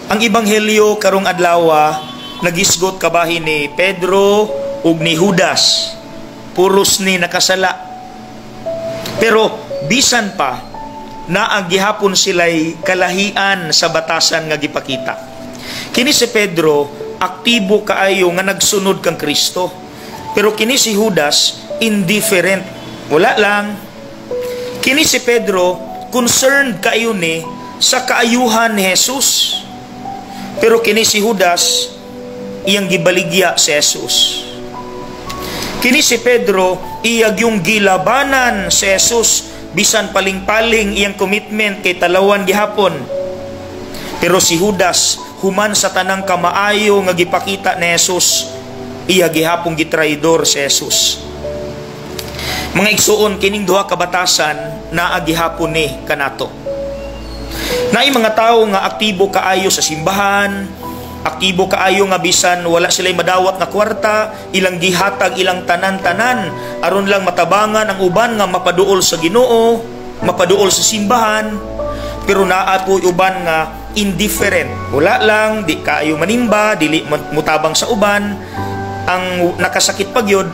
Ang ebanghelyo karong adlaw nagisgot kabahin ni Pedro ug ni Judas. Puros ni nakasala. Pero bisan pa naa gihapon sila'y kalahian sa batasan nga gipakita. Kini si Pedro, aktibo kaayo nga nagsunod kang Kristo. Pero kini si Judas, indifferent. Wala lang. Kini si Pedro, concerned kaayo ni sa kaayuhan ni Jesus. Pero kini si Judas, iyang gibaligya si Jesus. Kini si Pedro, iyang yung gilabanan si Jesus bisan paling-paling iyang commitment kay talawan gihapon. Pero si Judas, human sa tanang kamaayo nga gipakita ni Jesus, iya gihapong gitraidor si Jesus. Mga igsuon, kining duha ka batasan naa gihapon ni kanato. Naay mga tawo nga aktibo kaayo sa simbahan, aktibo kaayo nga bisan wala sila madawat nga kwarta, ilang gihatag ilang tanan-tanan aron lang matabangan ang uban nga mapaduol sa Ginoo, mapaduol sa simbahan. Pero naa po uban nga indifferent. Wala lang, di kaayo manimba, dili mutabang sa uban. Ang nakasakit pa gyud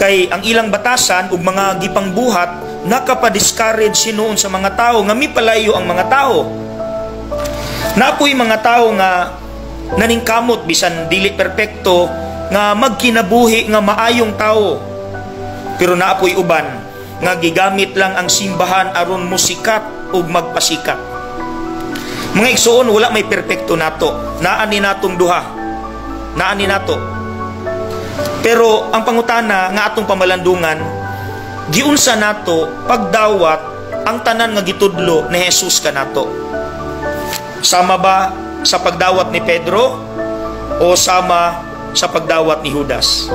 kay ang ilang batasan ug mga gipangbuhat nakapa-discourage sinuon sa mga tao nga mipalayo ang mga tao. Napoy mga tao nga naningkamot bisan dili perpekto nga magkinabuhi nga maayong tao. Pero naapoy uban nga gigamit lang ang simbahan aron musikat ug magpasikat. Mga igsuon, wala may perpekto nato. Naa ni natong duha. Naa ni nato. Pero ang pangutana nga atong pamalandungan, giunsa nato pagdawat ang tanan nga gitudlo ni Jesus kanato? Sama ba sa pagdawat ni Pedro o sama sa pagdawat ni Judas?